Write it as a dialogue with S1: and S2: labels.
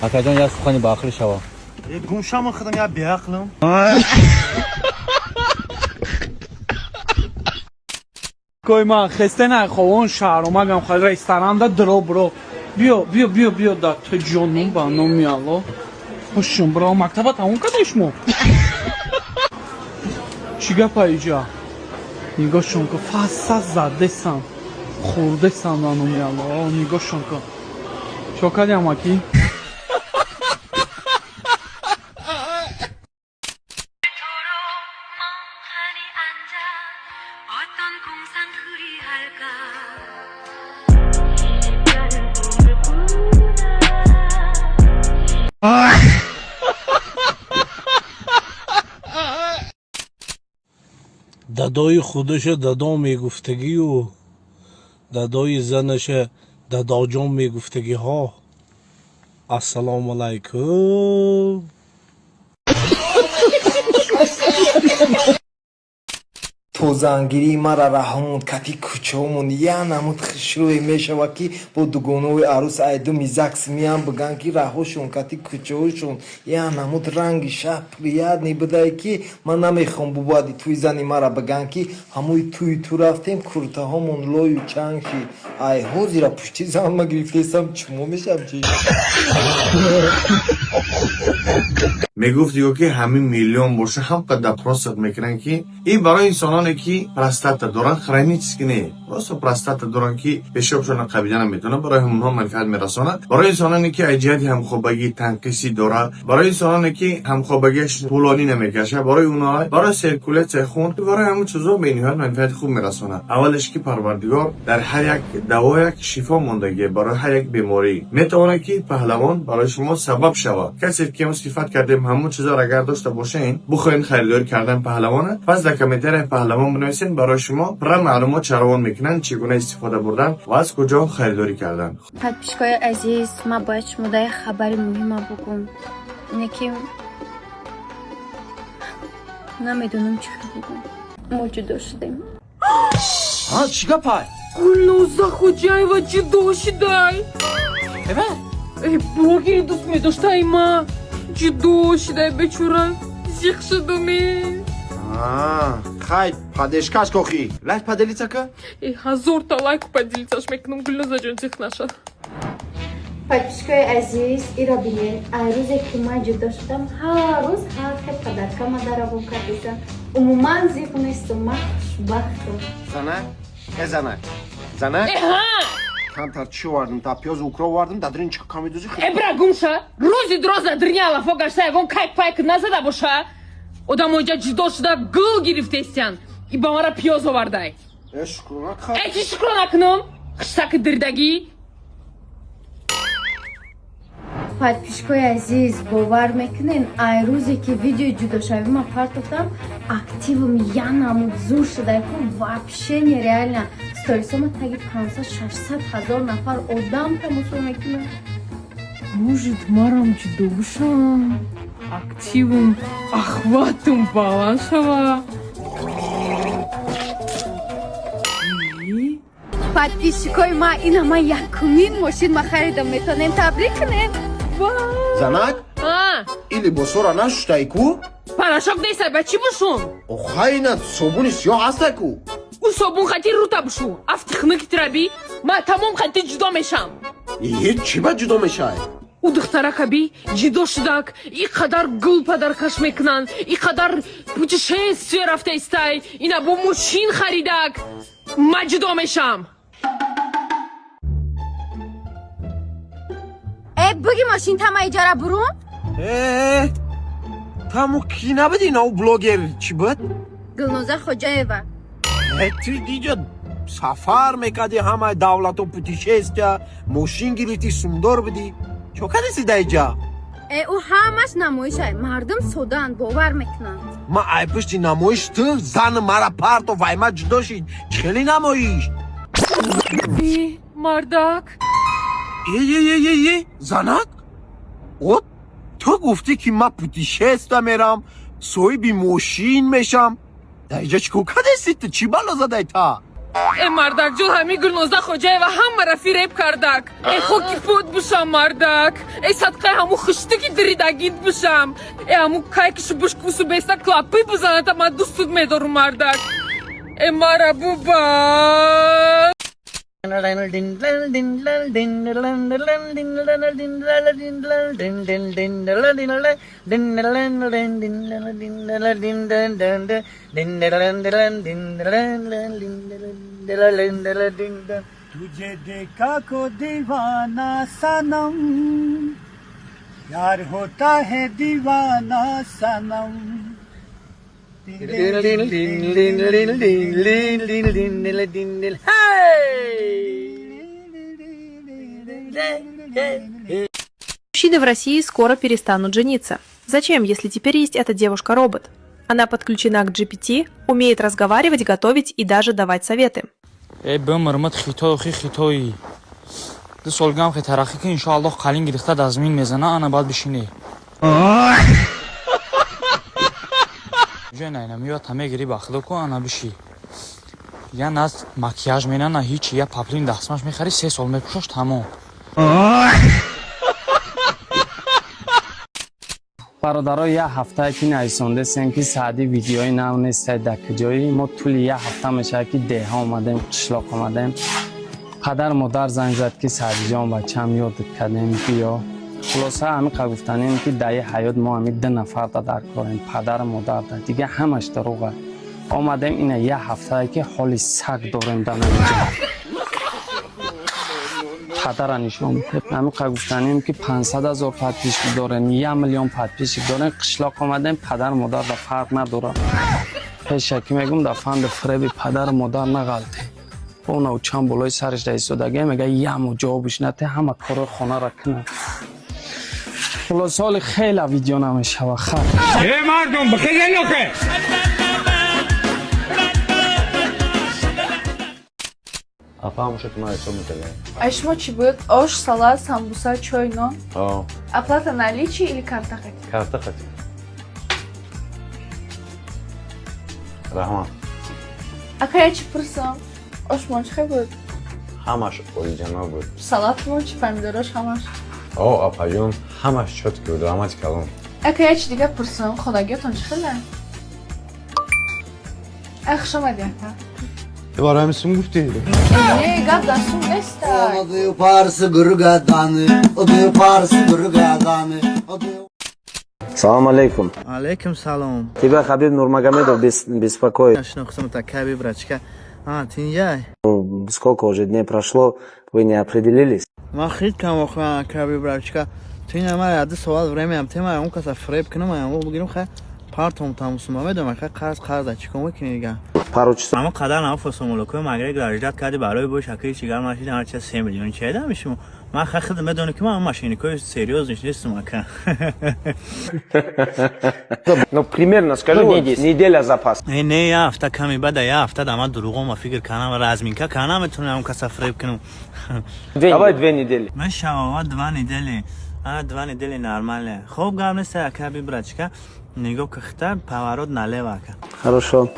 S1: Акаҷон, як сухани ба ақлӣ шава.
S2: Э, гумшамон худам я беақлам.
S3: Кой ман хесте ховон шаҳр омагам хали ресторанда дро бро. Биё, биё, биё, биё да ту ҷонум ба номи Алло. Хушум бро, мактаба тамом кардӣ шумо? Чӣ гапа иҷа? Нигоҳшон ку, фаса задесам. Хурдесам ба номи Алло. Нигоҳшон ку. Чо кардӣ, амакӣ?
S4: 멍하니 앉아 어떤 공상 그리할까 나는 꿈을 꾸나.
S5: Дадои худаша дадо мегуфтагию дадои занаша дадоҷон мегуфтагиҳо, ассалому алайкум.
S6: Тозаангирии мара раҳомон кати кӯчаомон я намуд хушрӯе мешавад, ки бо дугонаҳои арӯс айдуми ЗАГС меян, биган, ки раҳошон кати кӯчаҳошон я намуд ранги шаҳ приятный будае, ки ман намехоҳам бубади тӯи зани мара биган, ки ҳамои тӯи ту рафтем, куртаҳомон лою чанг шид. Ай ҳозира пушти зан ма гирифтесам, чумо мешам чи?
S7: Мегуфт ё ки ҳамин миллион боша, ҳам қадар просят мекунанд, ки и барои инсононе, ки простата доранд, хронически не, просто простата доранд, ки пешобшона қабида наметавонанд, барои ҳамонҳо манфиат мерасонад. Барои инсононе, ки аз ҷиҳати ҳамхобагӣ танқисӣ дорад, барои инсононе, ки ҳамхобагиаш тӯлонӣ намекашад, барои онҳо, барои циркуляция и хун, барои ҳамон чизо бениҳоят манфиати хуб мерасонад. Аввалеш, ки Парвардигор дар ҳар як даво як шифо мондагӣ, барои ҳар як беморӣ метавонад, ки паҳлавон барои шумо сабаб шавад. Касе ки мо сифат кардем, ҳамон чизоро агар дошта бошен, бихоҳен харидорӣ кардан паҳлавона, пас дар комментария паҳлавон бинависен, барои шумо пурра маълумот чаровон мекунанд, чӣ гуна истифода бурдан ва аз куҷо харидорӣ кардан.
S8: Подписчик ои азиз, ман бояд шумода як хабари муҳима бугум, ине ки намедонам чӣ хел бугум. Мо ҷудо шудем.
S9: Ҳа, чӣ гапай?
S10: Гулноза Хоҷаева ҷудо шудай.
S9: Эва?
S10: Э, блогери дӯст медоштаи ма ҷудо шудай, бечора, зиқ шудуме.
S9: Хай, поддержка ш кохи, лайк, поделиться ка.
S10: Э, ҳазорта лайку поделиться ш мекунам, Гулнозаҷон зиқ наша.
S8: Подписчик ои азиз, иро бинед. Ай рӯзе ки ман ҷудо шудам, ҳар рӯз ҳар хел подарка ма даравон кардесам. Умуман зиқ нестам, ман хушбахтам.
S9: Занак, э, занак, занак.
S10: Э, ҳа.
S9: Камтар чӣ овардам, та пиёзу укроп овардам, дар дурин чӣ камидӯзи.
S10: Э, бра, гумша, рӯзи дуроза дрини алафо гашта, ягон кайк пайк назада боша. Одамо иҷа ҷудо шуда гул гирифтестиян, и ба мара пиёз овардай.
S9: Э, шукрона ка.
S10: Э, чӣ шукро накунам, хиштаки дирдагӣ?
S8: Подписчик ои азиз, бовар мекунен, ай рӯзе ки видеои ҷудошавӣ ман партофтам, активам я намуд зур шуда ку, вообще нереально. Сторисома таги 500-600 ҳазор нафар одам тамошо мекунад.
S10: Может, марам ҷудо бошам, активум, охватум баланд шава.
S8: Подписчик ои ма, ина ман якумин мошин ма харидам, метавонем табрик кунем.
S9: Занак.
S10: А?
S9: И либосора нашуштай ку?
S10: Порошок нестай, ба чӣ бушум?
S9: Охай, ина собуни сиёҳ ҳастай ку.
S10: Ӯ собун хати рута бушу, афти хунуки тираби. Ма тамом хати ҷудо мешам.
S9: Е, чӣ ба ҷудо мешай?
S10: Ӯ духтаракаби ҷудо шудак, и қадар гул подарка ш мекунанд, и қадар путешествие рафта истай, ина бо мошин харидак. Ма ҷудо мешам.
S8: Э, буги, мошин тама иҷара бурун.
S9: Э, таму ки набуди, на блогер чӣ буд?
S8: Гулноза Хоҷаева.
S9: Э, ту диҷа сафар мекарди, ҳамаи давлато путешествия, мошин гирифтӣ, сумдор будӣ, чо кардеси да иҷа?
S8: Э, ӯ ҳамаш намоишай, мардум содаанд, бовар мекунанд.
S9: Ма ай пушти намоиш ту зани мара парто вайма ҷудо шид, чӣ хеле намоиш?
S10: Э, мардак.
S9: Е, е, е, е, е, занак, о, ту гуфтӣ, ки ман путешествия мерам, соҳиби мошин мешам, дар иҷа чӣ кор кардеси ту, чӣ бало задай та?
S10: Э, мардакҷон, ҳами Гулноза Хоҷаева ҳамара фиреб кардак. Э, хоки пот бушам, мардак. Э, садқаи ҳаму хиштики диридагит бушам. Э, ҳаму кайкишу бушкусу беста клапи бизаната, ман дӯстут медорум, мардак. Э, мара буба.
S2: तुझे देखा को दीवाना सनम, यार होता है दीवाना सनम।
S1: Мужчины в России скоро перестанут жениться. Зачем, если теперь есть эта девушка-робот? Она подключена к GPT, умеет разговаривать, готовить и даже давать советы.
S11: Э, бимирмат хитой, хи хитои. 2 сол гам хе тараққӣ ки, иншоаллоҳ, қалин гирифта дазмин мезана, ана баъд бишинӣ. Ҷой найна меёд, мегирӣ ба худо ку, ана биши. Я на макияж мена, на ҳичи, я паплин дастмаш мехари, 3 сол мепӯшош, тамом.
S12: Бародаро, як ҳафтае ки нависондесем, ки саъди видеои нав нестай, дар куҷоӣ? Мо тӯли як ҳафта мешавад, ки деҳа омадем, қишлоқ омадем. Падар модар занг зад, ки Саъдиҷон, бачаам, ёдат кардем, биё. Хулоса, ҳамиқа гуфтанем, ки дар ҳаёт мо ҳами ду нафарда дар корем, падару модарда, дига ҳамаш дурӯға. Омадем, ина як ҳафтае ки ҳоли саг дорем дар намиҷа. Падара нишон бидед. Ҳамиқа гуфтанем, ки 500 000 подписчик дорем, 1 миллион подписчик дорем, қишлоқ омадем, падару модарда фарқ надорад. Пешакӣ мегум, дар фанди фиреби падару модар нағалтем. Онав чанд болои сараш да истодагӣ, мега яму ҷавобиш нате, ҳама корҳои хонара кунад. Хулоса, ҳоли хела видео намешава, хай.
S13: Э, мардум, бихезен охе!
S14: Апа, ҳамоша ту ман ҳисоб мекардем.
S15: А шумо чӣ буд? Ош, салат, самбуса, чой, нон? Оплата наличие или карта хотите?
S14: Карта хотим. Раҳмат.
S15: Ака, я чӣ пурсам? Ошмон чӣ хел буд?
S14: Ҳамаш олиҷаноб буд.
S15: Салатмон чӣ, помидорош ҳамаш?
S14: О, апаҷон, ҳамаш чётко буд, раҳмати калон.
S15: Ака, я чӣ дига пурсам? Хонагиётон чӣ хела? Ай, хуш омадӣ, ака.
S7: Барои ҳамин сум гуфтӣ?
S15: Не, гап дар сум неста.
S16: Салам алейкум.
S2: Алейкум салом.
S16: Тебя Хабиб Нурмагомедов беспокоит.
S2: Шинохтам та, Хабиб брачка. А, тинҷай?
S16: Сколько уже дней прошло, вы не определились?
S2: Ман хит кам охӯ, Хабиб брачка. Тина ман яды соат время тема он каса фреб кунам, ам бигирам, хай партом тамусума медонам, хай қарз қарз чӣ кор мекунӣ дига?
S16: Пару часов.
S2: Ама қадар нафасомолокои Макгрегор аждат карди барои бош акаи чигар машида ҳарча 3 миллион чеда мишмо. Ман хай худ медонӣ, ки ман машиникои серьёзный нестам, ака.
S16: Ну, примерно скажи,
S2: Ну,
S16: вот,
S2: дней 10.
S16: Неделя запас.
S2: Э, не, я ҳафта ками бада, я ҳафта да ман дурӯғома фикр кардам, разминка кардам, метавонам каса фреб кунам.
S16: Давай 2 недели.
S2: Мешава 2 недели, а 2 недели нормально. Хоб, гап нест, ака, брачка, нигоҳ кахта, поворот налево, ака.
S16: Хорошо.